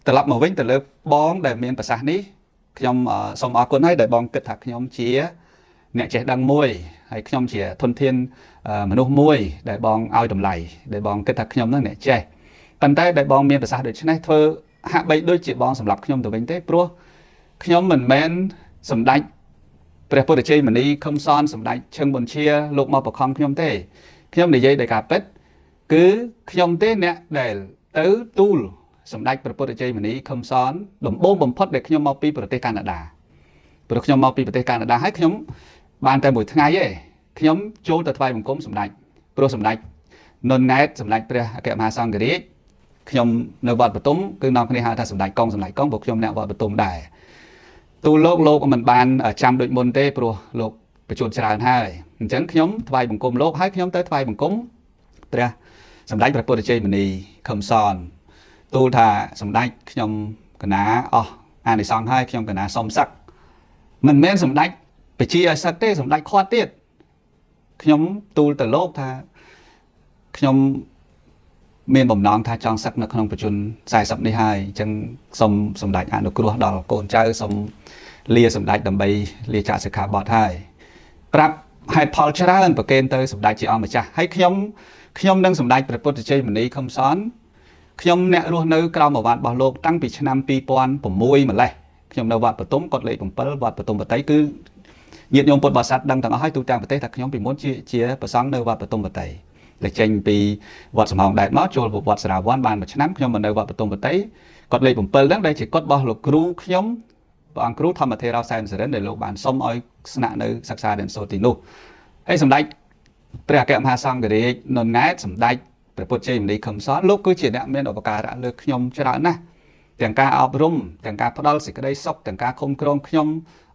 ត្រឡប់មកវិញទៅលើបងដែលមានប្រសាសន៍នេះខ្ញុំសូមអរគុណហើយដែលបងគិតថាខ្ញុំជាអ្នកចេះដឹងមួយហើយខ្ញុំជាធនធានមនុស្សមួយដែលបងឲ្យតម្លៃដែលបងគិតថាខ្ញុំនឹងអ្នកចេះប៉ុន្តែដែលបងមានប្រសាសន៍ដូចនេះធ្វើហាក់បីដូចជាបងសម្រាប់ខ្ញុំទៅវិញទេព្រោះខ្ញុំមិនមែនសម្ដេចព្រះពុទ្ធជ័យមនីខឹមសនសម្ដេចឈឹងប៊ុនជាលោកមកប្រខំខ្ញុំទេខ្ញុំនិយាយដោយការពិតគឺខ្ញុំទេអ្នកដែលទៅទូលសម្ដេចព្រះពុទ្ធជ័យមនីខឹមសនដំបូងបំផុតដែលខ្ញុំមកពីប្រទេសកាណាដាព្រោះខ្ញុំមកពីប្រទេសកាណាដាហើយខ្ញុំបានតែមួយថ្ងៃទេខ្ញុំចូលទៅថ្វាយបង្គំសម្ដេចព្រោះសម្ដេចនុនណែតសម្ដេចព្រះអគ្គមហាសង្ឃរាជខ្ញុំនៅវត្តបទុមគឺនាំគ្នាហៅថាសម្ដេចកងសម្ដេចកងព្រោះខ្ញុំអ្នកវត្តបទុមដែរទូលលោកលោកមិនបានចាំដូចមុនទេព្រោះលោកបញ្ជូនច្រើនហើយអញ្ចឹងខ្ញុំថ្វាយបង្គំលោកហើយខ្ញុំទៅថ្វាយបង្គំព្រះសម្ដេចព្រះពុទ្ធជ័យមនីខឹមសនទូលថាសម្ដេចខ្ញុំកណាអស់អានិសង្សហើយខ្ញុំកណាសុំសឹកមិនមែនសម្ដេចបជាឲ្យសឹកទេសម្ដេចខាត់ទៀតខ្ញុំទូលទៅលោកថាខ្ញុំមានបំណងថាចង់សឹកនៅក្នុងប្រជជន40នេះហើយអញ្ចឹងសូមសម្ដេចអនុគ្រោះដល់កូនចៅសូមលាសម្ដេចដើម្បីលាចាកសិក្ខាបទហើយប្រាប់ហេតុផលច្រើនប្រកេនទៅសម្ដេចជាអង្គម្ចាស់ហើយខ្ញុំនឹងសម្ដេចព្រះពុទ្ធជ័យមនីខឹមសនខ្ញុំអ្នករស់នៅក្រោមឱវាទរបស់លោកតាំងពីឆ្នាំ2006ម្លេះខ្ញុំនៅវត្តបទុមគាត់លេខ7វត្តបទុមបតីគឺញាតិញោមពុទ្ធបរិស័ទដឹងទាំងអស់ហើយទូទាំងប្រទេសថាខ្ញុំពីមុនជាព្រះសង្ឃនៅវត្តបទុមបតីដែលចេញពីវត្តសំហងដែតមកចូលវត្តសារាវ័នបានមួយឆ្នាំខ្ញុំមកនៅវត្តបទុមបតីគាត់លេខ7ហ្នឹងដែលជាគាត់របស់លោកគ្រូខ្ញុំព្រះអង្គគ្រូធម្មថេរោសែនសរិនដែលលោកបានសុំឲ្យស្នាក់នៅសិក្សារៀនសូត្រទីនោះហើយសម្ដេចព្រះអគ្គមហាសង្ឃរាជនុនង៉ែតសម្ដេចព្រះពុទ្ធជ័យមនីខឹមសនលោកគឺជាអ្នកមានឧបការៈលើខ្ញុំច្រើនណាស់ទាំងការអប់រំទាំងការផ្ដល់សេចក្តីសុខទាំងការឃុំក្រងខ្ញុំ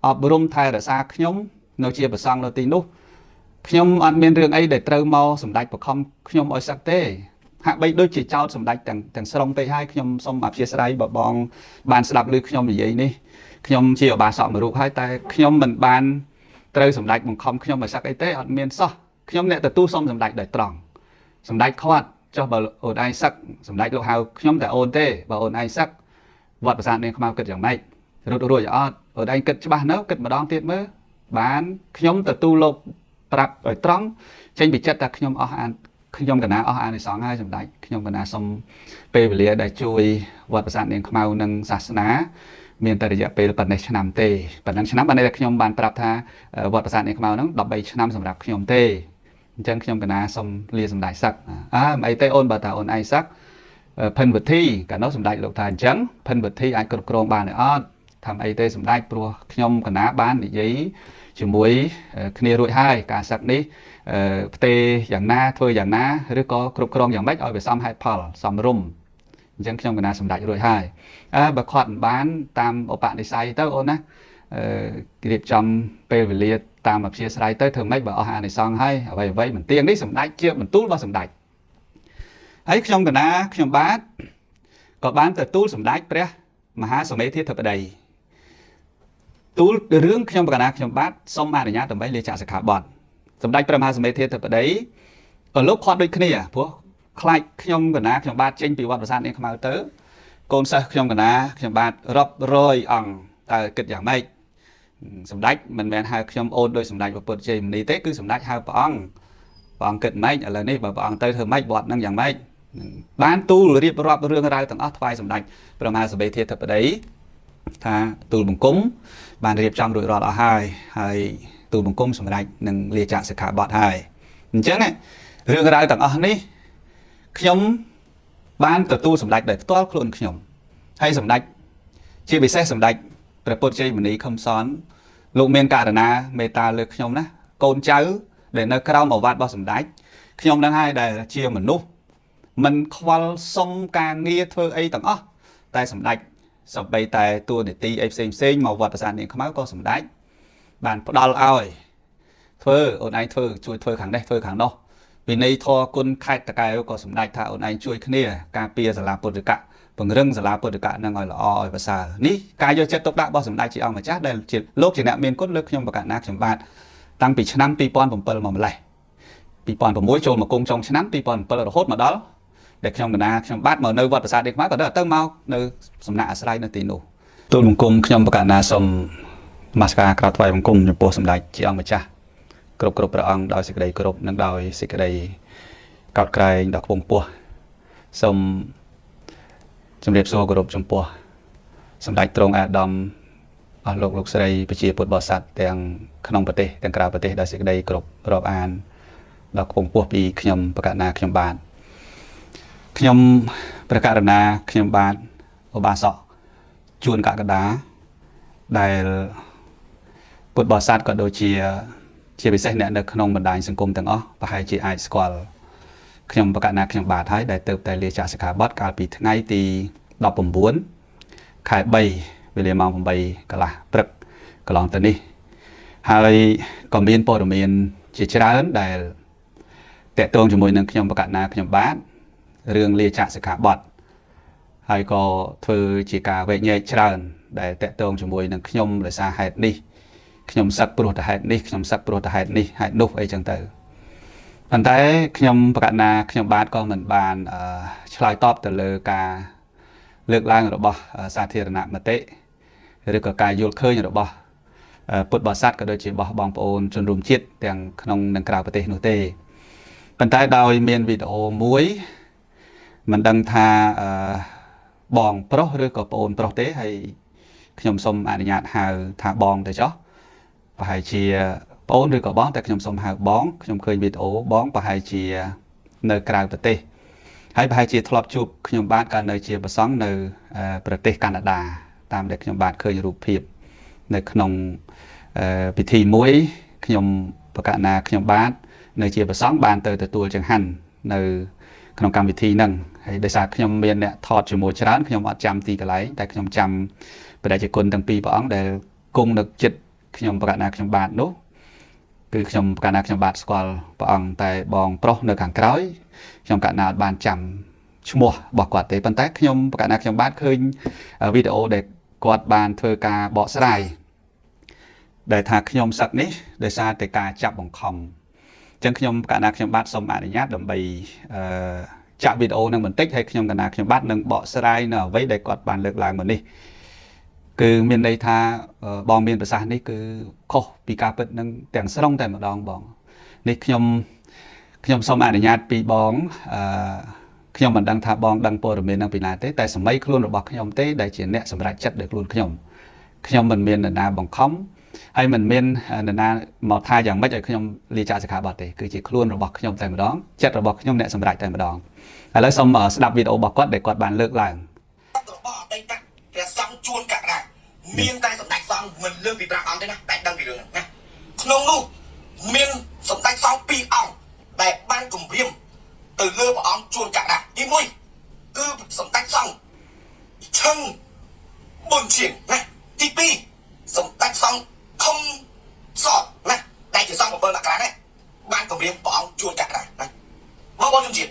អប់រំថែរក្សាខ្ញុំនៅជាប្រសង់នៅទីនោះខ្ញុំអត់មានរឿងអីដែលត្រូវមកសម្ដេចបខំខ្ញុំឲ្យសឹកទេហាក់បីដូចជាចោតសម្ដេចទាំងស្រុងពេកហើយខ្ញុំសូមអធិស្ឋានបើបងបានស្ដាប់ឮខ្ញុំនិយាយនេះខ្ញុំជាឧបាសកមួយរូបហើយតែខ្ញុំមិនបានត្រូវសម្ដេចបង្ខំខ្ញុំឲ្យសឹកអីទេអត់មានសោះខ្ញុំអ្នកទទួលសុំសម្ដេចដោយត្រង់សម្ដេចខាត់ចុះបើអូនឯងសឹកសម្ដេចលោកហៅខ្ញុំតែអូនទេបើអូនឯងសឹកវត្តប្រាសាទនាងខ្មៅគិតយ៉ាងម៉េចរត់រួចអត់អូនឯងគិតច្បាស់នៅគិតម្ដងទៀតមើលបានខ្ញុំទទួលលោកប្រាប់ឲ្យត្រង់ចេញពីចិត្តថាខ្ញុំអស់អានខ្ញុំកណាអស់អានិសង្សហើយសម្ដេចខ្ញុំកណាសុំពេលវេលាដែលជួយវត្តប្រាសាទនាងខ្មៅនិងសាសនាមានតែរយៈពេលប៉ុណ្ណេះឆ្នាំទេប៉ុណ្ណឹងឆ្នាំបានតែខ្ញុំបានប្រាប់ថាវត្តប្រាសាទនាងខ្មៅហ្នឹង13ឆ្នាំសម្រាប់ខ្ញុំទេអញ្ចឹងខ្ញុំកណាសុំលាសម្ដេចសឹកអើមិនអីទេអូនបើតាអូនឯងសឹកភិនវិធីកាលនោះសម្ដេចលោកថាអញ្ចឹងភិនវិធីអាចគ្រប់គ្រងបានទេអត់ធ្វើអីទេសម្ដេចព្រោះខ្ញុំកណាបាននិយាយជាមួយគ្នារួចហើយការសឹកនេះផ្ទេយ៉ាងណាធ្វើយ៉ាងណាឬក៏គ្រប់គ្រងយ៉ាងម៉េចឲ្យវាសមហេតុផលសមរម្យអញ្ចឹងខ្ញុំកណាសម្ដេចរួចហើយអើបើខាត់មិនបានតាមឧបនិស្ស័យទៅអូនណាអឺរៀបចំពេលវេលាតាមអព្យាស្រ័យទៅធ្វើម៉េចបើអស់អានិសង្សហើយអ្វីអ្វីមិនទៀងនេះសម្ដេចជាបន្ទូលរបស់សម្ដេចហើយខ្ញុំកណាខ្ញុំបាទក៏បានទទួលសម្ដេចព្រះមហាសមេធាធិបតីទូលរឿងខ្ញុំកណាខ្ញុំបាទសូមអនុញ្ញាតដើម្បីលាចាកសិក្ខាបទសម្ដេចព្រះមហាសមេធាធិបតីក៏លោកខាត់ដូចគ្នាព្រោះខ្លាចខ្ញុំកណាខ្ញុំបាទចេញពីវត្តប្រាសាទនាងខ្មៅទៅកូនសិស្សខ្ញុំកណាខ្ញុំបាទរាប់រយអង្គតើគិតយ៉ាងម៉េចសម្ដេចមិនមែនហៅខ្ញុំអូនដោយសម្ដេចព្រះពុទ្ធជ័យមុនីទេគឺសម្ដេចហៅព្រះអង្គព្រះអង្គគិតម៉េចឥឡូវនេះបើព្រះអង្គទៅធ្វើម៉េចវត្តនឹងយ៉ាងម៉េចបានទូលរៀបរាប់រឿងរ៉ាវទាំងអស់ថ្វាយសម្ដេចព្រះមហាសមេធាធិបតីថាទូលបង្គំបានរៀបចំរួចរាល់អស់ហើយហើយទូលបង្គំសម្រេចនឹងលាចាកសិក្ខាបទហើយអញ្ចឹងរឿងរ៉ាវទាំងអស់នេះខ្ញុំបានទទួលសម្ដេចដោយផ្ទាល់ខ្លួនខ្ញុំហើយសម្ដេចជាពិសេសសម្ដេចព្រះពុទ្ធជ័យមុនីខឹមសនលោកមានករណាមេត្តាលើខ្ញុំណាកូនចៅដែលនៅក្រោមឱវាទរបស់សម្ដេចខ្ញុំនឹងហើយដែលជាមនុស្សមិនខ្វល់សុំការងារធ្វើអីទាំងអស់តែសម្ដេចសម្បីតែតួនាទីអីផ្សេងផ្សេងមកវត្តប្រាសាទនាងខ្មៅក៏សម្ដេចបានផ្ដល់ឲ្យធ្វើអូនឯងធ្វើជួយធ្វើខាងនេះធ្វើខាងនោះវិន័យធម៌គុណខេត្តតកែវក៏សម្ដេចថាអូនឯងជួយគ្នាការពារសាលាពុទ្ធិកៈពង្រឹងសាលាពុទ្ធិកៈនឹងឲ្យល្អឲ្យប្រសើរនេះការយកចិត្តទុកដាក់របស់សម្ដេចជាអង្គម្ចាស់ដែលជាលោកជាអ្នកមានគុណលើកខ្ញុំប្រកាសណាខ្ញុំបាទតាំងពីឆ្នាំ2007មកម្លេះ2006ចូលមកគង់ចុងឆ្នាំ2007រហូតមកដល់ ដែលខ្ញុំកណាខ្ញុំបាទមកនៅវត្តប្រាសាទនេះខ្មែរក៏ទៅមកនៅសំណាក់អាស្រ័យនៅទីនោះទូលបង្គំខ្ញុំប្រកាសណាសូមនមស្ការក្រាបថ្វាយបង្គំចំពោះសម្ដេចជាអង្គម្ចាស់គ្រប់គ្រប់ព្រះអង្គដោយសេចក្តីគោរពនិងដោយសេចក្តីកោតក្រែងដ៏ខ្ពង់ខ្ពស់សូមជម្រាបសួរគោរពចំពោះសម្ដេចទ្រង់អាដាមអស់លោកលោកស្រីប្រជាពុទ្ធបរិស័ទទាំងក្នុងប្រទេសទាំងក្រៅប្រទេសដោយសេចក្តីគោរពរាប់អានដ៏ខ្ពង់ខ្ពស់ពីខ្ញុំប្រកាសណាខ្ញុំបាទខ្ញុំប្រកាសណាខ្ញុំបាទឧបាសកជួនកកដាដែលពុទ្ធបរិស័ទក៏ដូចជាជាពិសេសអ្នកនៅក្នុងបណ្ដាញសង្គមទាំងអស់ប្រហែលជាអាចស្គាល់ខ្ញុំប្រកាសណាខ្ញុំបាទហើយដែលទៅតែលាចាកសិក្ខាបទកាលពីថ្ងៃទី19ខែ3វេលាម៉ោង8កន្លះព្រឹកកន្លងទៅនេះហើយក៏មានព័ត៌មានជាច្រើនដែលតកតងជាមួយនឹងខ្ញុំប្រកាសណាខ្ញុំបាទរឿងលាចាកសិក្ខាបទហើយក៏ធ្វើជាការវែកញែកច្រើនដែលតកតងជាមួយនឹងខ្ញុំដោយសារហេតុនេះខ្ញុំសឹកព្រោះតែហេតុនេះខ្ញុំសឹកព្រោះតែហេតុនេះហេតុនោះអីចឹងទៅប៉ុន្តែខ្ញុំប្រកាសណាខ្ញុំបាទក៏មិនបានឆ្លើយតបទៅលើការលើកឡើងរបស់សាធារណមតិឬក៏ការយល់ឃើញរបស់ពុទ្ធបរិស័ទក៏ដូចជារបស់បងប្អូនជនរួមជាតិទាំងក្នុងនិងក្រៅប្រទេសនោះទេប៉ុន្តែដោយមានវីដេអូមួយមិនដឹងថាបងប្រុសឬក៏ប្អូនប្រុសទេហើយខ្ញុំសូមអនុញ្ញាតហៅថាបងទៅចុះប្រហែលជាប្អូនឬក៏បងតែខ្ញុំសូមហៅបងខ្ញុំឃើញវីដេអូបងប្រហែលជានៅក្រៅប្រទេសហើយប្រហែលជាធ្លាប់ជួបខ្ញុំបាទកាលនៅជាប្រសង់នៅប្រទេសកាណាដាតាមដែលខ្ញុំបាទឃើញរូបភាពនៅក្នុងពិធីមួយខ្ញុំប្រកាសណាខ្ញុំបាទនៅជាប្រសង់បានទៅទទួលចង្ហាន់នៅក្នុងកម្មវិធីហ្នឹងហើយដោយសារខ្ញុំមានអ្នកថតជាមួយច្រើនខ្ញុំអត់ចាំទីកន្លែងតែខ្ញុំចាំព្រះតេជគុណទាំងពីរព្រះអង្គដែលគង់នៅចិត្តខ្ញុំប្រកាសណាខ្ញុំបាទនោះគឺខ្ញុំប្រកាសណាខ្ញុំបាទស្គាល់ព្រះអង្គតែបងប្រុសនៅខាងក្រោយខ្ញុំកណាអត់បានចាំឈ្មោះរបស់គាត់ទេប៉ុន្តែខ្ញុំប្រកាសណាខ្ញុំបាទឃើញវីដេអូដែលគាត់បានធ្វើការបកស្រាយដែលថាខ្ញុំសឹកនេះដោយសារតែការចាប់បង្ខំអញ្ចឹងខ្ញុំកណាខ្ញុំបាទសូមអនុញ្ញាតដើម្បីចាក់វីដេអូនឹងបន្តិចហើយខ្ញុំកណាខ្ញុំបាទនឹងបកស្រាយនៅអ្វីដែលគាត់បានលើកឡើងមកនេះគឺមានន័យថាបងមានប្រសាសន៍នេះគឺខុសពីការពិតនឹងទាំងស្រុងតែម្ដងបងនេះខ្ញុំសូមអនុញ្ញាតពីបងខ្ញុំមិនដឹងថាបងដឹងព័ត៌មាននឹងពីណាទេតែសម័យខ្លួនរបស់ខ្ញុំទេដែលជាអ្នកសម្រេចចិត្តដោយខ្លួនខ្ញុំខ្ញុំមិនមាននរណាបង្ខំហើយមិនមាននរណាមកថាយ៉ាងម៉េចឲ្យខ្ញុំលាចាកសិក្ខាបទទេគឺជាខ្លួនរបស់ខ្ញុំតែម្ដងចិត្តរបស់ខ្ញុំអ្នកសម្រេចតែម្ដងឥឡូវសូមស្ដាប់វីដេអូរបស់គាត់ដែលគាត់បានលើកឡើង របស់អតីតព្រះសង្ឃជួនករាមានតែសម្ដេចសង្ឃមិនលើសពី5អង្គទេណាតែដឹងពីរឿងហ្នឹងណាក្នុងនោះមានសម្ដេចសង្ឃ2អង្គដែលបានគម្រាមទៅលើព្រះអង្គជួនករាទី1គឺសម្ដេចសង្ឃឈឹងប៊ុនឈៀងណាទី2សម្ដេចសង្ឃខំសតណាដែលជាសង្ឃ7មករាណាបានគម្រាមព្រះអង្គជួនករាណាបងប្អូនជនជាតិ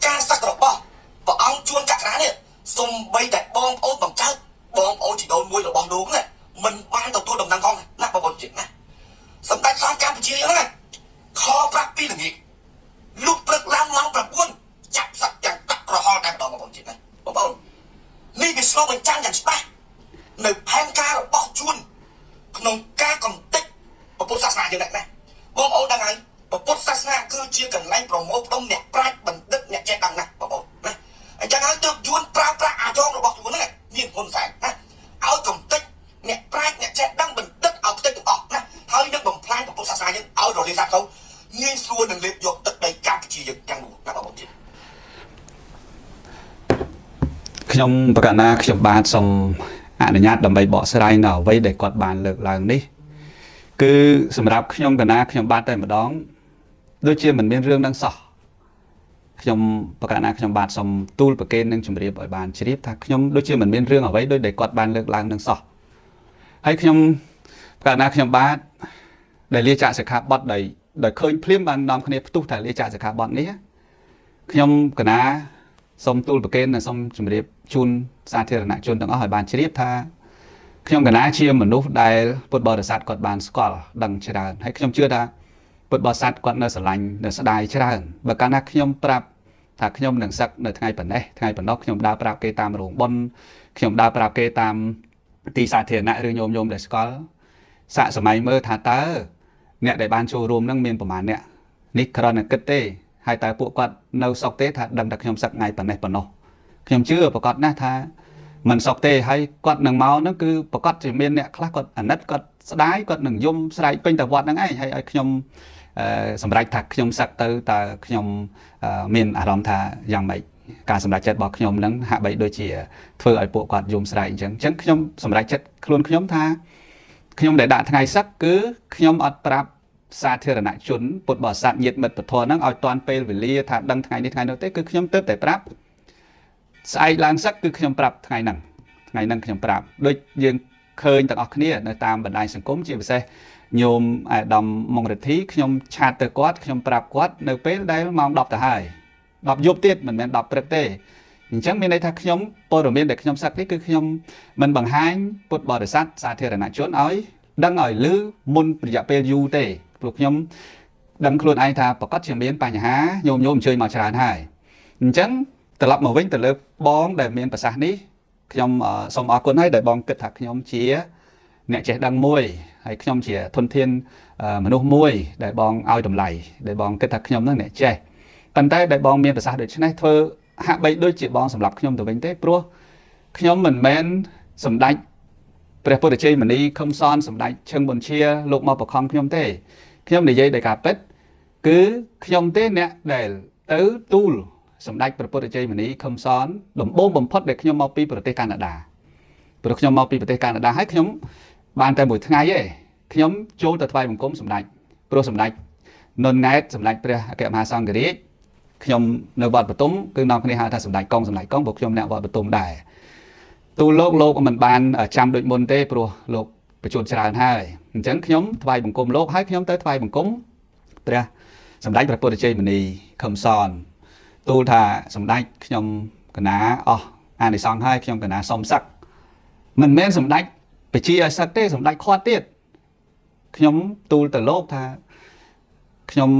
ការសឹករបស់ព្រះអង្គជួនករានេះសំបីតែបងប្អូនបង្កើតបងប្អូនជីដូនមួយរបស់លោកណាមិនបានទទួលដំណឹងផងណាបងប្អូនជាតិណាសម្ដេចសង្ឃកម្ពុជាហ្នឹងណាខប្រាប់ពីល្ងាចលុះព្រឹកឡើងម៉ោង9ចាប់សឹកយ៉ាងតាក់ក្រហល់តែម្ដងបងប្អូនជាតិណាបងប្អូននេះវាឆ្លុះបញ្ចាំងយ៉ាងច្បាស់នៅផែនការរបស់ជួនក្នុងការកំទេចពុទ្ធសាសនាយើងណាបងប្អូនដឹងហើយពុទ្ធសាសនាគឺជាកន្លែងប្រមូលផ្ដុំអ្នកប្រាជ្ញបណ្ឌិតអ្នកចេះដឹងណាបងប្អូនណាអញ្ចឹងហើយទើបយួនប្រើប្រាស់អាយ៉ងរបស់ខ្លួនហ្នឹងមានហ៊ុនសែនណាឲ្យកំទេចអ្នកប្រាជ្ញអ្នកចេះដឹងបណ្ឌិតឲ្យខ្ទេចទាំងអស់ណាហើយនឹងបំផ្លាញពុទ្ធសាសនាយើងឲ្យរលាយសាបសូន្យងាយស្រួលនឹងលេបយកទឹកដីកម្ពុជាយើងទាំងនោះណាបងប្អូនជាតិ ខ្ញុំប្រកាសណាខ្ញុំបាទសូមអនុញ្ញាតដើម្បីបកស្រាយនៅអ្វីដែលគាត់បានលើកឡើងនេះគឺសម្រាប់ខ្ញុំកណាខ្ញុំបាទតែម្ដងដូចជាមិនមានរឿងនឹងសោះខ្ញុំប្រកាសណាខ្ញុំបាទសូមទូលប្រគេននិងជម្រាបឲ្យបានជ្រាបថាខ្ញុំដូចជាមិនមានរឿងអ្វីដូចដែលគាត់បានលើកឡើងនឹងសោះហើយខ្ញុំប្រកាសណាខ្ញុំបាទដែលលាចាកសិក្ខាបទដោយឃើញភ្លាមបាននាំគ្នាផ្ទុះថាលាចាកសិក្ខាបទនេះខ្ញុំកណាសូមទូលប្រគេននិងសូមជម្រាបជូនសាធារណជនទាំងអស់ឲ្យបានជ្រាបថាខ្ញុំកណាជាមនុស្សដែលពុទ្ធបរិស័ទគាត់បានស្គាល់ដឹងច្រើនហើយខ្ញុំជឿថាពុទ្ធបរិស័ទគាត់នៅស្រឡាញ់នៅស្ដាយច្រើនបើកាលណាខ្ញុំប្រាប់ ថាខ្ញុំនឹងសឹកនៅថ្ងៃប៉ុណ្ណេះថ្ងៃប៉ុណ្ណោះខ្ញុំដើរប្រាប់គេតាមរោងបុណ្យខ្ញុំដើរប្រាប់គេតាមទីសាធារណៈឬញោមញោមដែលស្គាល់សាកសម័យមើលថាតើអ្នកដែលបានចូលរួមនឹងមានប្រមាណអ្នកនេះគ្រាន់តែគិតទេហើយតើពួកគាត់នៅសុខទេថាដឹងតែខ្ញុំសឹកថ្ងៃប៉ុណ្ណេះប៉ុណ្ណោះខ្ញុំជឿប្រកាសណាស់ថាមិនសុខទេហើយគាត់នឹងមកហ្នឹងគឺប្រកាសជាមានអ្នកខ្លះគាត់អាណិតគាត់ស្ដាយគាត់នឹងយំស្រែកពេញតែវត្តហ្នឹងឯងហើយឲ្យខ្ញុំសម្រេចថាខ្ញុំសឹកទៅតើខ្ញុំមានអារម្មណ៍ថាយ៉ាងម៉េចការសម្រេចចិត្តរបស់ខ្ញុំហ្នឹងហាក់បីដូចជាធ្វើឲ្យពួកគាត់យំស្រែកអញ្ចឹងអញ្ចឹងខ្ញុំសម្រេចចិត្តខ្លួនខ្ញុំថាខ្ញុំដែលដាក់ថ្ងៃសឹកគឺខ្ញុំអត់ប្រាប់សាធារណជនពុទ្ធបរិស័ទញាតិមិត្តពធហ្នឹងឲ្យតាន់ពេលវេលាថាដឹងថ្ងៃនេះថ្ងៃនោះទេគឺខ្ញុំទើបតែប្រាប់ស្អែកឡើងសឹកគឺខ្ញុំប្រាប់ថ្ងៃហ្នឹងថ្ងៃហ្នឹងខ្ញុំប្រាប់ដូចយើងឃើញទាំងអស់គ្នានៅតាមបណ្ដាញសង្គមជាពិសេសញោមអាដាមម៉ុងរិទ្ធីខ្ញុំឆាតទៅគាត់ខ្ញុំប្រាប់គាត់នៅពេលដែលម៉ោង10ទៅហើយ10យប់ទៀតមិនមែន10ព្រឹកទេអញ្ចឹងមានន័យថាខ្ញុំព័ត៌មានដែលខ្ញុំសឹកនេះគឺខ្ញុំមិនបង្ហាញពុទ្ធបរិស័ទសាធារណជនឲ្យដឹងឲ្យឮមុនរយៈពេលយូរទេព្រោះខ្ញុំដឹងខ្លួនឯងថាប្រកាសជាមានបញ្ហាញោមញោមអញ្ជើញមកច្រើនហើយអញ្ចឹងត្រឡប់មកវិញទៅលើបងដែលមានប្រសាសន៍នេះខ្ញុំសូមអរគុណហើយដែលបងគិតថាខ្ញុំជាអ្នកចេះដឹងមួយហើយខ្ញុំជាធនធានមនុស្សមួយដែលបងឲ្យតម្លៃដែលបងគិតថាខ្ញុំនឹងអ្នកចេះប៉ុន្តែដែលបងមានប្រសាសន៍ដូចនេះធ្វើហាក់បីដូចជាបងសម្រាប់ខ្ញុំទៅវិញទេព្រោះខ្ញុំមិនមែនសម្ដេចព្រះពុទ្ធជ័យមនីខឹមសនសម្ដេចឈឹងប៊ុនជាលោកមកបខំខ្ញុំទេខ្ញុំនិយាយដោយការពិតគឺខ្ញុំទេអ្នកដែលទៅទូលសម្ដេចព្រះពុទ្ធជ័យមនីខឹមសនដំបូងបំផុតដែលខ្ញុំមកពីប្រទេសកាណាដាព្រោះខ្ញុំមកពីប្រទេសកាណាដាហើយខ្ញុំបានតែមួយថ្ងៃទេខ្ញុំចូលទៅថ្វាយបង្គំសម្ដេចព្រោះសម្ដេចនុនង៉ែតសម្ដេចព្រះអគ្គមហាសង្ឃរាជខ្ញុំនៅវត្តបទុមគឺនាំគ្នាហៅថាសម្ដេចកងសម្ដេចកងព្រោះខ្ញុំអ្នកវត្តបទុមដែរទូលលោកលោកមិនបានចាំដូចមុនទេព្រោះលោកបញ្ជូនច្រើនហើយអញ្ចឹងខ្ញុំថ្វាយបង្គំលោកហើយខ្ញុំទៅថ្វាយបង្គំព្រះសម្ដេចព្រះពុទ្ធជ័យមនីខឹមសនទូលថាសម្ដេចខ្ញុំកណាអស់អានិសង្សហើយខ្ញុំកណាសុំសឹកមិនមែនសម្ដេចបជាឲ្យសឹកទេសម្ដេចខាត់ទៀតខ្ញុំទូលទៅលោកថាខ្ញុំ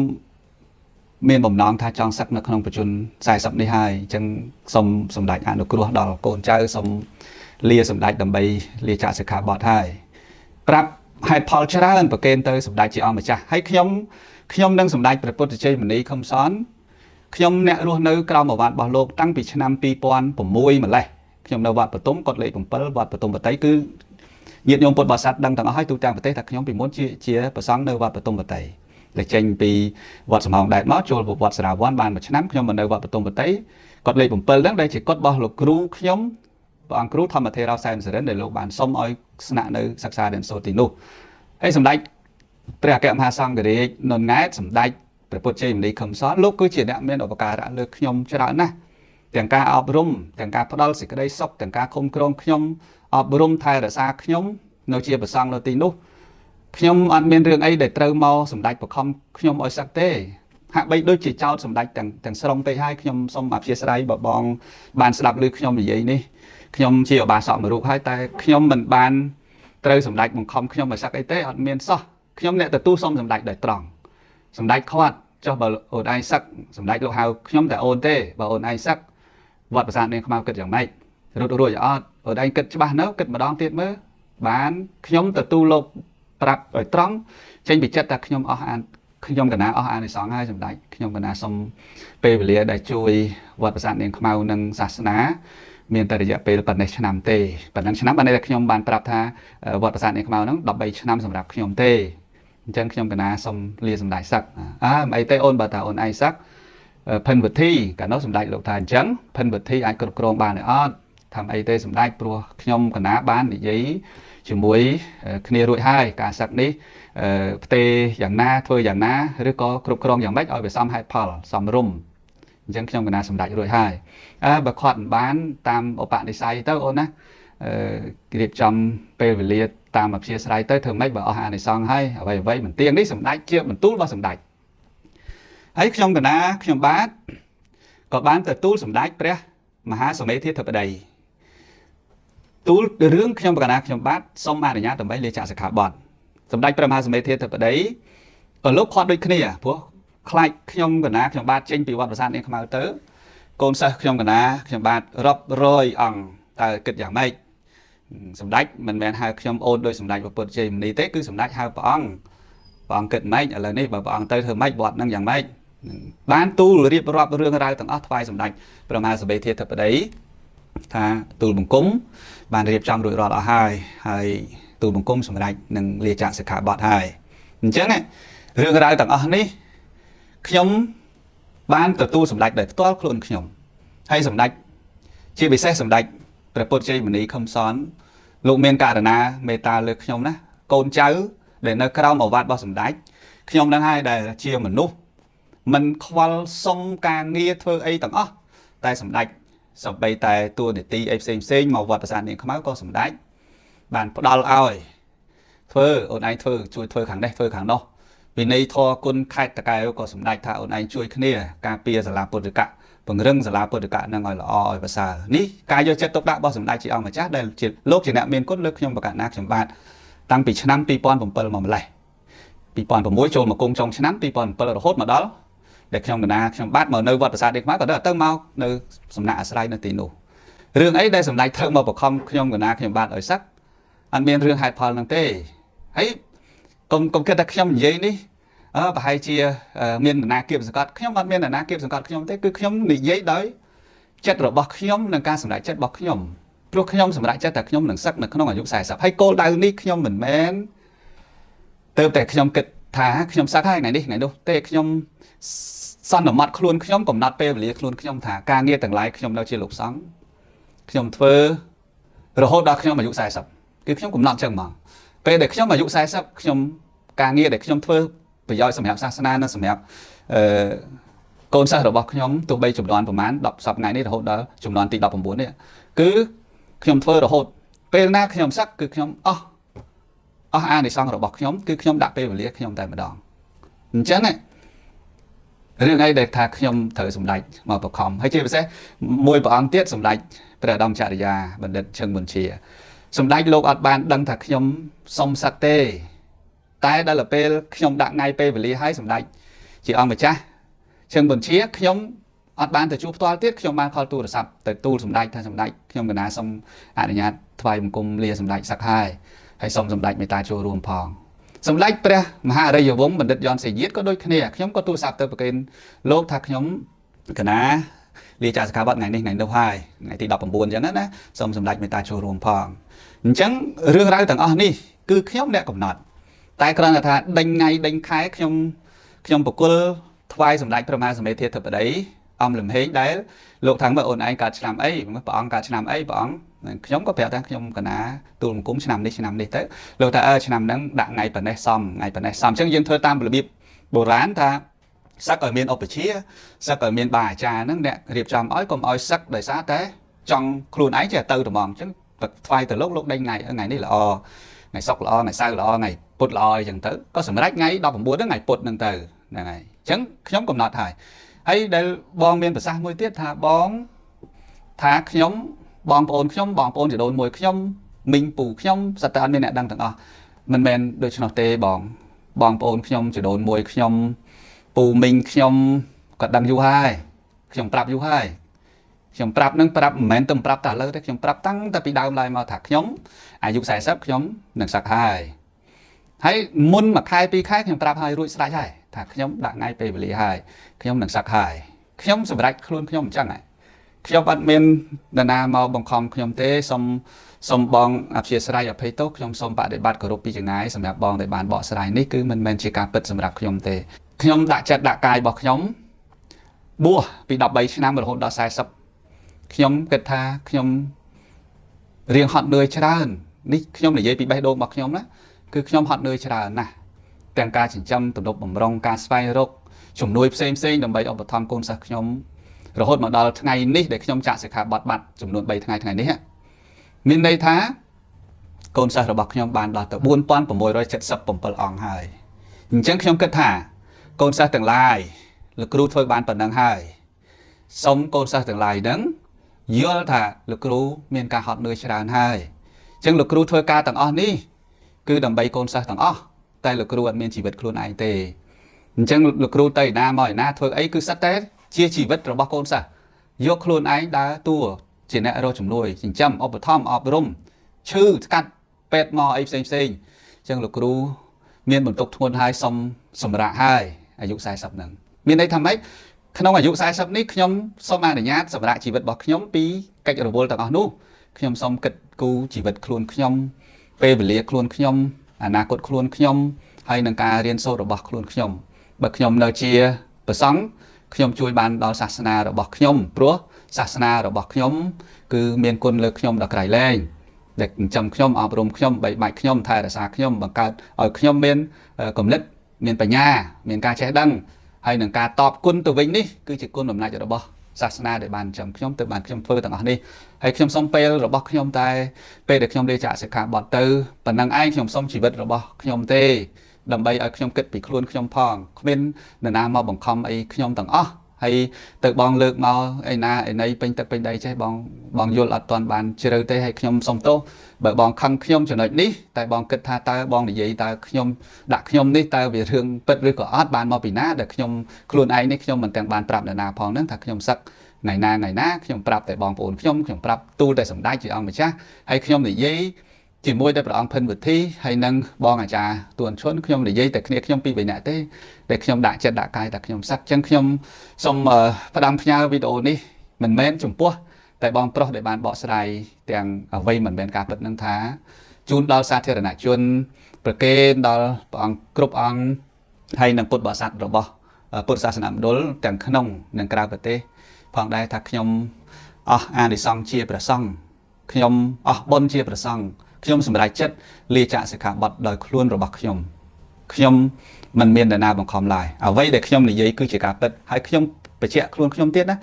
មានបំណងថាចង់សឹកនៅក្នុងប្រជជន40នេះហើយអញ្ចឹងសូមសម្ដេចអនុគ្រោះដល់កូនចៅសូមលាសម្ដេចដើម្បីលាចាកសិក្ខាបទហើយប្រាប់ហេតុផលច្រើនប្រកេនទៅសម្ដេចជាអង្គម្ចាស់ហើយខ្ញុំនឹងសម្ដេចព្រះពុទ្ធជ័យមនីខឹមសនខ្ញុំអ្នករស់នៅក្រោមឱវាទរបស់លោកតាំងពីឆ្នាំ2006ម្លេះខ្ញុំនៅវត្តបទុមគាត់លេខ7វត្តបទុមបតីគឺញាតិញោមពុទ្ធបរិស័ទដឹងទាំងអស់ហើយទូទាំងប្រទេសថាខ្ញុំពីមុនជាព្រះសង្ឃនៅវត្តបទុមបតីដែលចេញពីវត្តសំហងដែតមកចូលវត្តសារាវ័នបានមួយឆ្នាំខ្ញុំមកនៅវត្តបទុមបតីគាត់លេខ7ហ្នឹងដែលជាគាត់របស់លោកគ្រូខ្ញុំព្រះអង្គគ្រូធម្មថេរោសែនសរិនដែលលោកបានសុំឲ្យស្នាក់នៅសិក្សារៀនសូត្រទីនោះហើយសម្ដេចព្រះអគ្គមហាសង្ឃរាជនុនង៉ែតសម្ដេចព្រះពុទ្ធជ័យមនីខឹមសនលោកគឺជាអ្នកមានឧបការៈលើខ្ញុំច្រើនណាស់ទាំងការអប់រំទាំងការផ្ដល់សេចក្តីសុខទាំងការឃុំក្រងខ្ញុំអប់រំថែរក្សាខ្ញុំនៅជាព្រះសង្ឃនៅទីនោះខ្ញុំអត់មានរឿងអីដែលត្រូវមកសម្ដេចបខំខ្ញុំឲ្យសឹកទេហាក់បីដូចជាចោតសម្ដេចទាំងស្រុងពេកហើយខ្ញុំសូមអធិស្ឋានបើបងបានស្ដាប់ឮខ្ញុំនិយាយនេះខ្ញុំជាឧបាសកមួយរូបហើយតែខ្ញុំមិនបានត្រូវសម្ដេចបង្ខំខ្ញុំឲ្យសឹកអីទេអត់មានសោះខ្ញុំអ្នកទទួលសុំសម្ដេចដោយត្រង់សម្ដេចខាត់ចុះបើអូនឯងសឹកសម្ដេចលោកហៅខ្ញុំតែអូនទេបើអូនឯងសឹកវត្តប្រាសាទនាងខ្មៅគិតយ៉ាងម៉េចរត់រួចអត់អូនឯងគិតច្បាស់នៅគិតម្ដងទៀតមើលបានខ្ញុំទទួលលោកប្រាប់ឲ្យត្រង់ចេញពីចិត្តថាខ្ញុំអស់អានខ្ញុំកណាអស់អានិសង្សហើយសម្ដេចខ្ញុំកណាសុំពេលវេលាដែលជួយវត្តប្រាសាទនាងខ្មៅនិងសាសនាមានតែរយៈពេលប៉ុណ្ណេះឆ្នាំទេប៉ុណ្ណឹងឆ្នាំបានន័យថាខ្ញុំបានប្រាប់ថាវត្តប្រាសាទនាងខ្មៅហ្នឹង13ឆ្នាំសម្រាប់ខ្ញុំទេអញ្ចឹងខ្ញុំកណាសុំលាសម្ដេចសឹកអើមិនអីទេអូនបើថាអូនឯងសឹកភិនវិធីកាលនោះសម្ដេចលោកថាអញ្ចឹងភិនវិធីអាចគ្រប់គ្រងបានទេអត់ធ្វើអីទេសម្ដេចព្រោះខ្ញុំកណាបាននិយាយជាមួយគ្នារួចហើយការសឹកនេះផ្ទេយ៉ាងណាធ្វើយ៉ាងណាឬក៏គ្រប់គ្រងយ៉ាងម៉េចឲ្យវាសមហេតុផលសមរម្យអញ្ចឹងខ្ញុំកណាសម្ដេចរួចហើយអើបើខាត់មិនបានតាមឧបនិស្ស័យទៅអូនណារៀបចំពេលវេលាតាមអព្យាស្រ័យទៅធ្វើម៉េចបើអស់អានិសង្សហើយអ្វីៗមិនទៀងនេះសម្ដេចជាបន្ទូលរបស់សម្ដេចហើយខ្ញុំកណាខ្ញុំបាទក៏បានទទួលសម្ដេចព្រះមហាសមេធាធិបតីទូលរឿងខ្ញុំកណាខ្ញុំបាទសូមអនុញ្ញាតដើម្បីលាចាកសិក្ខាបទសម្ដេចព្រះមហាសមេធាធិបតីក៏លោកខាត់ដូចគ្នាព្រោះខ្លាចខ្ញុំកណាខ្ញុំបាទចេញពីវត្តប្រាសាទនាងខ្មៅទៅ កូនសិស្សខ្ញុំកណាខ្ញុំបាទរាប់រយអង្គតើគិតយ៉ាងម៉េចសម្ដេចមិនមែនហៅខ្ញុំអូនដោយសម្ដេចព្រះពុទ្ធជ័យមុនីទេគឺសម្ដេចហៅព្រះអង្គព្រះអង្គគិតម៉េចឥឡូវនេះបើព្រះអង្គទៅធ្វើម៉េចវត្តនឹងយ៉ាងម៉េចបានទូលរៀបរាប់រឿងរ៉ាវទាំងអស់ថ្វាយសម្ដេចព្រះមហាសបេធាធិបតីថាទូលបង្គំបានរៀបចំរួចរាល់អស់ហើយហើយទូលបង្គំសម្រេចនឹងលាចាកសិក្ខាបទហើយអញ្ចឹងរឿងរ៉ាវទាំងអស់នេះខ្ញុំបានទទួលសម្ដេចដោយផ្ទាល់ខ្លួនខ្ញុំហើយសម្ដេចជាពិសេសសម្ដេចព្រះពុទ្ធជ័យមុនីខឹមសនលោកមានករណាមេត្តាលើខ្ញុំណាកូនចៅដែលនៅក្រោមឱវាទរបស់សម្ដេចខ្ញុំនឹងហើយដែលជាមនុស្សមិនខ្វល់សុំការងារធ្វើអីទាំងអស់តែសម្ដេចសម្បីតែតួនាទីអីផ្សេងផ្សេងមកវត្តប្រាសាទនាងខ្មៅក៏សម្ដេចបានផ្ដល់ឲ្យធ្វើអូនឯងធ្វើជួយធ្វើខាងនេះធ្វើខាងនោះវិន័យធម៌គុណខេត្តតកែវក៏សម្ដេចថាអូនឯងជួយគ្នាការពារសាលាពុទ្ធិកៈពង្រឹងសាលាពុទ្ធិកៈនឹងឲ្យល្អឲ្យប្រសើរនេះការយកចិត្តទុកដាក់របស់សម្ដេចជាអង្គម្ចាស់ដែលជាលោកជាអ្នកមានគុណលើកខ្ញុំប្រកាសណាខ្ញុំបាទតាំងពីឆ្នាំ2007មកម្លេះ2006ចូលមកគង់ចុងឆ្នាំ2007រហូតមកដល់ដែលខ្ញុំកណាខ្ញុំបាទមកនៅវត្តប្រាសាទនេះខ្មែរក៏ដល់ទៅមកនៅសំណាក់អាស្រ័យនៅទីនោះរឿងអីដែលសម្ដេចធ្វើមកបខំខ្ញុំកណាខ្ញុំបាទឲ្យសឹកអត់មានរឿងហេតុផលនឹងទេហើយកុំគិតថាខ្ញុំនិយាយនេះប្រហែលជាមាននរណាគៀបសង្កត់ខ្ញុំអត់មាននរណាគៀបសង្កត់ខ្ញុំទេគឺខ្ញុំនិយាយដោយចិត្តរបស់ខ្ញុំនិងការសម្រេចចិត្តរបស់ខ្ញុំព្រោះខ្ញុំសម្រេចចិត្តតែខ្ញុំនឹងសឹកនៅក្នុងអាយុ40ហើយគោលដៅនេះខ្ញុំមិនមែនទៅតែខ្ញុំគិតថាខ្ញុំសឹកហើយថ្ងៃនេះថ្ងៃនោះទេខ្ញុំសន្មត់ខ្លួនខ្ញុំកំណត់ពេលវេលាខ្លួនខ្ញុំថាការងារទាំងឡាយខ្ញុំនៅជាលោកសង្ឃខ្ញុំធ្វើរហូតដល់ខ្ញុំអាយុ40គឺខ្ញុំកំណត់ចឹងហ្មងពេលដែលខ្ញុំអាយុ40ខ្ញុំការងារដែលខ្ញុំធ្វើប្រយោជន៍សម្រាប់សាសនានិងសម្រាប់អឺកូនសិស្សរបស់ខ្ញុំទោះបីចំនួនប្រហែល10សប្តាហ៍ថ្ងៃនេះរហូតដល់ចំនួនទី19នេះគឺខ្ញុំធ្វើរហូតពេលណាខ្ញុំសឹកគឺខ្ញុំអស់អានិសង្សរបស់ខ្ញុំគឺខ្ញុំដាក់ពេលវេលាខ្ញុំតែម្ដងអញ្ចឹងរឿងអីដែលថាខ្ញុំត្រូវសម្ដេចមកបខំហើយជាពិសេសមួយព្រះអង្គទៀតសម្ដេចព្រះឧត្តមចរិយាបណ្ឌិតឈឹងប៊ុនជាសម្ដេចលោកអត់បានដឹងថាខ្ញុំសុំសឹកទេតែដល់ពេលខ្ញុំដាក់ថ្ងៃពេលវេលាឲ្យសម្ដេចជាអង្គម្ចាស់ឈឹងប៊ុនជាខ្ញុំអត់បានទៅជួបផ្ទាល់ទៀតខ្ញុំបានខលទូរស័ព្ទទៅទូលសម្ដេចថាសម្ដេចខ្ញុំកណាសូមអនុញ្ញាតថ្វាយបង្គំលាសម្ដេចសឹកហើយហើយសូមសម្ដេចមេត្តាចូលរួមផងសម្ដេចព្រះមហាអរិយវង្សបណ្ឌិតយ៉នសេយាតក៏ដូចគ្នាខ្ញុំក៏ទូរស័ព្ទទៅប្រគេនលោកថាខ្ញុំកណាលាចាកសិក្ខាបទថ្ងៃនេះថ្ងៃនោះហើយថ្ងៃទី19អញ្ចឹងណាសូមសម្ដេចមេត្តាចូលរួមផងអញ្ចឹងរឿងរ៉ាវទាំងអស់នេះគឺខ្ញុំអ្នកកំណត់តែគ្រាន់តែថាដេញថ្ងៃដេញខែខ្ញុំបកគលថ្វាយសម្ដេចព្រះមហាសមេធាធិបតីអំលំហេងដែលលោកថាមើលអូនឯងកើតឆ្នាំអីព្រះអង្គកើតឆ្នាំអីព្រះអង្គខ្ញុំក៏ប្រាប់ថាខ្ញុំកណាទូលបង្គំឆ្នាំនេះឆ្នាំនេះទៅលោកថាឆ្នាំហ្នឹងដាក់ថ្ងៃប៉ុណ្ណេះសមថ្ងៃប៉ុណ្ណេះសមអញ្ចឹងយើងធ្វើតាមរបៀបបុរាណថាសឹកឲ្យមានឧបជាសឹកឲ្យមានបាអាចារ្យហ្នឹងអ្នករៀបចំឲ្យកុំឲ្យសឹកដោយសារតែចង់ខ្លួនឯងចេះទៅត្មងអញ្ចឹងថ្វាយទៅលោកលោកដេញថ្ងៃថ្ងៃនេះល្អថ្ងៃសុក្រល្អថ្ងៃសៅរ៍ល្អថ្ងៃពុធល្អអីចឹងទៅក៏សម្រេចថ្ងៃ19ហ្នឹងថ្ងៃពុធហ្នឹងទៅហ្នឹងហើយអញ្ចឹងខ្ញុំកំណត់ហើយហើយដែលបងមានប្រសាសន៍មួយទៀតថាបងថាខ្ញុំបងប្អូនខ្ញុំបងប្អូនជីដូនមួយខ្ញុំមីងពូខ្ញុំសត្វតែអត់មានអ្នកដឹងទាំងអស់មិនមែនដូច្នោះទេបងបងប្អូនខ្ញុំជីដូនមួយខ្ញុំពូមីងខ្ញុំក៏ដឹងយូរហើយខ្ញុំប្រាប់យូរហើយខ្ញុំប្រាប់នឹងប្រាប់មិនមែនទៅប្រាប់តែឥឡូវទេខ្ញុំប្រាប់តាំងតែពីដើមឡើយមកថាខ្ញុំអាយុ40ខ្ញុំនឹងសឹកហើយហើយមុនមួយខែពីរខែខ្ញុំប្រាប់ហើយរួចស្រេចហើយថាខ្ញុំដាក់ថ្ងៃពេលវេលាហើយខ្ញុំនឹងសឹកហើយខ្ញុំសម្រេចខ្លួនខ្ញុំអញ្ចឹងហើយខ្ញុំអត់មាននរណាមកបង្ខំខ្ញុំទេសូមបងអព្យាស្រ័យអភ័យទោសខ្ញុំសូមបដិបត្តិគោរពពីចង្ងាយសម្រាប់បងដែលបានបកស្រាយនេះគឺមិនមែនជាការពិតសម្រាប់ខ្ញុំទេខ្ញុំដាក់ចិត្តដាក់កាយរបស់ខ្ញុំបួសពី13ឆ្នាំរហូតដល់40ខ្ញុំគិតថាខ្ញុំរៀងហត់នឿយច្រើននេះខ្ញុំនិយាយពីបេះដូងរបស់ខ្ញុំណាគឺខ្ញុំហត់នឿយច្រើនណាស់ទាំងការចិញ្ចឹមទំនប់បំរុងការស្វែងរកជំនួយផ្សេងផ្សេងដើម្បីឧបត្ថម្ភកូនសិស្សខ្ញុំរហូតមកដល់ថ្ងៃនេះដែលខ្ញុំចាក់សិក្ខាបទបាត់ចំនួន3ថ្ងៃថ្ងៃនេះមានន័យថាកូនសិស្សរបស់ខ្ញុំបានដល់ទៅ4677អង្គហើយអញ្ចឹងខ្ញុំគិតថាកូនសិស្សទាំងឡាយលោកគ្រូធ្វើបានប៉ុណ្ណឹងហើយសូមកូនសិស្សទាំងឡាយហ្នឹងយល់ថាលោកគ្រូមានការហត់នឿយច្រើនហើយអញ្ចឹងលោកគ្រូធ្វើការទាំងអស់នេះគឺដើម្បីកូនសិស្សទាំងអស់តែលោកគ្រូអត់មានជីវិតខ្លួនឯងទេអញ្ចឹងលោកគ្រូទៅឯណាមកឯណាធ្វើអីគឺសិតតែជាជីវិតរបស់កូនសិស្ស យកខ្លួនឯងដើរតួជាអ្នករកជំនួយចិញ្ចឹមឧបត្ថម្ភអប់រំឈឺស្កាត់ពេទ្យមកអីផ្សេងផ្សេងអញ្ចឹងលោកគ្រូមានបន្ទុកធ្ងន់ហើយសុំសម្រាកហើយអាយុ40ហ្នឹងមានន័យថាម៉េចក្នុងអាយុ40នេះខ្ញុំសូមអនុញ្ញាតសម្រាកជីវិតរបស់ខ្ញុំពីកិច្ចរវល់ទាំងអស់នោះខ្ញុំសូមគិតគូរជីវិតខ្លួនខ្ញុំពេលវេលាខ្លួនខ្ញុំអនាគតខ្លួនខ្ញុំហើយនឹងការរៀនសូត្ររបស់ខ្លួនខ្ញុំបើខ្ញុំនៅជាព្រះសង្ឃខ្ញុំជួយបានដល់សាសនារបស់ខ្ញុំព្រោះសាសនារបស់ខ្ញុំគឺមានគុណលើខ្ញុំដល់ក្រៃលែងដែលចិញ្ចឹមខ្ញុំអប់រំខ្ញុំបីបាច់ខ្ញុំថែរក្សាខ្ញុំបង្កើតឲ្យខ្ញុំមានគំនិតមានបញ្ញាមានការចេះដឹងហើយនឹងការតបគុណទៅវិញនេះគឺជាគុណបំណាច់របស់សាសនាដែលបានចិញ្ចឹមខ្ញុំទៅបានខ្ញុំធ្វើទាំងអស់នេះហើយខ្ញុំសូមពេលរបស់ខ្ញុំតែពេលដែលខ្ញុំលាចាកសិក្ខាបទទៅប៉ុណ្ណឹងឯងខ្ញុំសូមជីវិតរបស់ខ្ញុំទេដើម្បីឲ្យខ្ញុំគិតពីខ្លួនខ្ញុំផងគ្មាននរណាមកបង្ខំអីខ្ញុំទាំងអស់ហើយទៅបងលើកមកអីណាអីណីពេញទឹកពេញដីចេះបងបងយល់អត់ទាន់បានជ្រៅទេហើយខ្ញុំសុំទោសបើបងខឹងខ្ញុំចំណុចនេះតែបងគិតថាតើបងនិយាយតើខ្ញុំដាក់ខ្ញុំនេះតើវារឿងពិតឬក៏អត់បានមកពីណាដែលខ្ញុំខ្លួនឯងនេះខ្ញុំមិនទាំងបានប្រាប់នរណាផងហ្នឹងថាខ្ញុំសឹកថ្ងៃណាថ្ងៃណាខ្ញុំប្រាប់តែបងប្អូនខ្ញុំខ្ញុំប្រាប់ទូលតែសម្ដេចជាអង្គម្ចាស់ហើយខ្ញុំនិយាយជាមួយតែព្រះអង្គភិនវិធីហើយនឹងបងអាចារ្យទួនឈុនខ្ញុំនិយាយតែគ្នាខ្ញុំពីរបីនាក់ទេដែលខ្ញុំដាក់ចិត្តដាក់កាយតែខ្ញុំសឹកអញ្ចឹងខ្ញុំសូមផ្ដាំផ្ញើវីដេអូនេះមិនមែនចំពោះតែបងប្រុសដែលបានបកស្រាយទាំងអ្វីមិនមែនការពិតនឹងថាជូនដល់សាធារណជនប្រគេនដល់ព្រះអង្គគ្រប់អង្គហើយនឹងពុទ្ធបរិស័ទរបស់ពុទ្ធសាសនាមណ្ឌលទាំងក្នុងនិងក្រៅប្រទេសផងដែរថាខ្ញុំអស់អានិសង្សជាព្រះសង្ឃខ្ញុំអស់បុណ្យជាព្រះសង្ឃខ្ញុំសម្រេចចិត្តលាចាកសិក្ខាបទដោយខ្លួនរបស់ខ្ញុំខ្ញុំមិនមាននរណាបង្ខំឡើយអ្វីដែលខ្ញុំនិយាយគឺជាការពិតហើយខ្ញុំបញ្ជាក់ខ្លួនខ្ញុំទៀតណា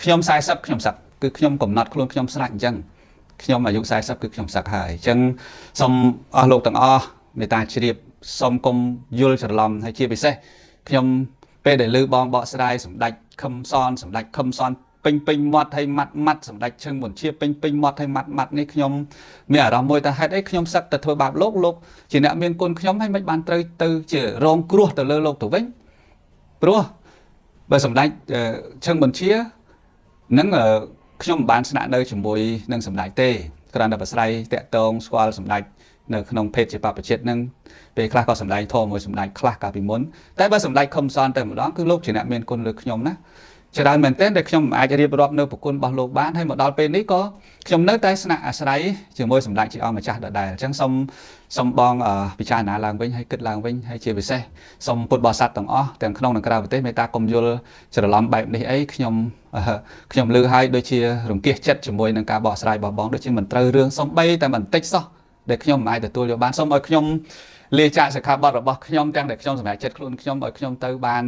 ខ្ញុំ40ខ្ញុំសឹកគឺខ្ញុំកំណត់ខ្លួនខ្ញុំស្រេចអញ្ចឹងខ្ញុំអាយុ40គឺខ្ញុំសឹកហើយអញ្ចឹងសូមអស់លោកទាំងអស់មេត្តាជ្រាបសូមគុំយល់ច្រឡំហើយជាពិសេសខ្ញុំពេលដែលលើបងបកស្រាយសម្ដេចខឹមសនសម្ដេចខឹមសនពេញពេញមាត់ហើយម៉ាត់ម៉ាត់សម្ដេចឈឹងមុនជាពេញពេញមាត់ហើយម៉ាត់ម៉ាត់នេះខ្ញុំមានអារម្មណ៍មួយថាហេតុអីខ្ញុំសឹកតែធ្វើបាបលោកលោកជាអ្នកមានគុណខ្ញុំហើយមិនបានត្រូវទៅជារងគ្រោះទៅលើលោកទៅវិញព្រោះបើសម្ដេចឈឹងបញ្ជានឹងខ្ញុំមិនបានស្នាក់នៅជាមួយនឹងសម្ដេចទេគ្រាន់តែប្រស្រ័យតាក់ទងស្គាល់សម្ដេចនៅក្នុងភេទជាបព្វជិតនឹងពេលខ្លះក៏សម្ដែងធម៌មួយសម្ដេចខ្លះកាលពីមុនតែបើសម្ដេចខឹមសនតែម្ដងគឺលោកជាអ្នកមានគុណលើខ្ញុំណាច្រើនមែនទែនដែលខ្ញុំមិនអាចរៀបរាប់នៅប្រគុណរបស់លោកបានហើយមកដល់ពេលនេះក៏ខ្ញុំនៅតែស្នាក់អាស្រ័យជាមួយសម្ដេចជាអង្គម្ចាស់ដដែលអញ្ចឹងសូមសូមបងពិចារណាឡើងវិញហើយគិតឡើងវិញហើយជាពិសេសសូមពុទ្ធបរិស័ទទាំងអស់ទាំងក្នុងនិងក្រៅប្រទេសមេត្តាកុំយល់ច្រឡំបែបនេះអីខ្ញុំខ្ញុំលើឲ្យដូចជារង្គៀសចិត្តជាមួយនឹងការបកស្រាយរបស់បងដូចជាមិនត្រូវរឿងសំបីតែបន្តិចសោះដែលខ្ញុំមិនអាចទទួលយកបានសូមឲ្យខ្ញុំលាចាកសិក្ខាបទរបស់ខ្ញុំទាំងដែលខ្ញុំសម្រេចចិត្តខ្លួនខ្ញុំឲ្យខ្ញុំទៅបាន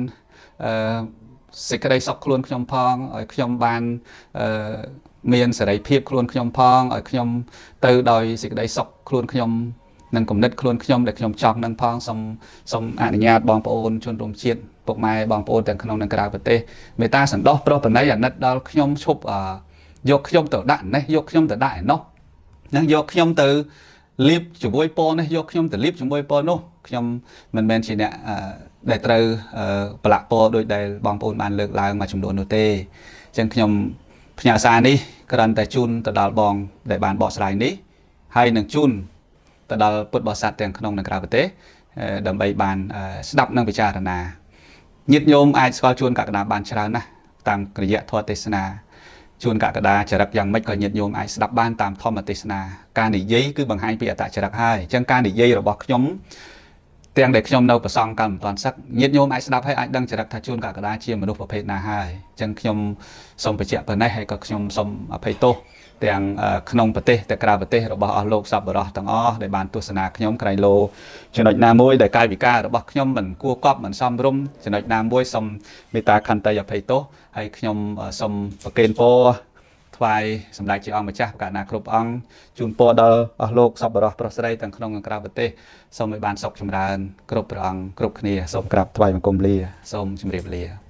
អឺសេចក្តីសុខខ្លួនខ្ញុំផងឲ្យខ្ញុំបានអឺមានសេរីភាពខ្លួនខ្ញុំផងឲ្យខ្ញុំទៅដោយសេចក្តីសុខខ្លួនខ្ញុំនិងគំនិតខ្លួនខ្ញុំដែលខ្ញុំចង់នឹងផងសូមសូមអនុញ្ញាតបងប្អូនជនរួមជាតិពុកម៉ែបងប្អូនទាំងក្នុងនិងក្រៅប្រទេសមេត្តាសន្តោសប្រុសប្រណីអាណិតដល់ខ្ញុំឈប់យកខ្ញុំទៅដាក់នេះយកខ្ញុំទៅដាក់ឯនោះនឹងយកខ្ញុំទៅលៀបជាមួយពណ៌នេះយកខ្ញុំទៅលៀបជាមួយពណ៌នោះខ្ញុំមិនមែនជាអ្នកដែលត្រូវប្រឡាក់ពណ៌ដោយដែលបងប្អូនបានលើកឡើងមួយចំនួននោះទេអញ្ចឹងខ្ញុំផ្ញើសារនេះគ្រាន់តែជូនទៅដល់បងដែលបានបកស្រាយនេះហើយនឹងជូនទៅដល់ពុទ្ធបរិស័ទទាំងក្នុងនិងក្រៅប្រទេសដើម្បីបានស្ដាប់និងពិចារណាញាតិញោមអាចស្គាល់ជួនកក្កដាបានច្រើនណាស់តាមរយៈធម៌ទេសនាជួនកក្កដាចរិតយ៉ាងម៉េចក៏ញាតិញោមអាចស្ដាប់បានតាមធម្មទេសនាការនិយាយគឺបង្ហាញពីអត្តចរិតហើយអញ្ចឹងការនិយាយរបស់ខ្ញុំទាំងដែលខ្ញុំនៅប្រសងកាលមិនទាន់សឹកញាតិញោមអាចស្ដាប់ហើយអាចដឹងចរិតថាជួនកក្កដាជាមនុស្សប្រភេទណាហើយអញ្ចឹងខ្ញុំសូមបញ្ជាក់ប៉ុណ្ណេះហើយក៏ខ្ញុំសូមអភ័យទោសទាំងក្នុងប្រទេសទាំងក្រៅប្រទេសរបស់អស់លោកសប្បុរសទាំងអស់ដែលបានទស្សនាខ្ញុំក្រែងលោចំណុចណាមួយដែលកាយវិការរបស់ខ្ញុំមិនគួរកប់មិនសមរម្យចំណុចណាមួយសូមមេត្តាខន្តីអភ័យទោសហើយខ្ញុំសូមប្រគេនពរថ្វាយសម្ដេចជាអង្គម្ចាស់ប្រកាសណាគ្រប់អង្គជូនពរដល់អស់លោកសប្បុរសប្រុសស្រីទាំងក្នុងនិងក្រៅប្រទេសសូមឲ្យបានសុខចម្រើនគ្រប់ព្រះអង្គគ្រប់គ្នាសូមក្រាបថ្វាយបង្គំលាសូមជម្រាបលា។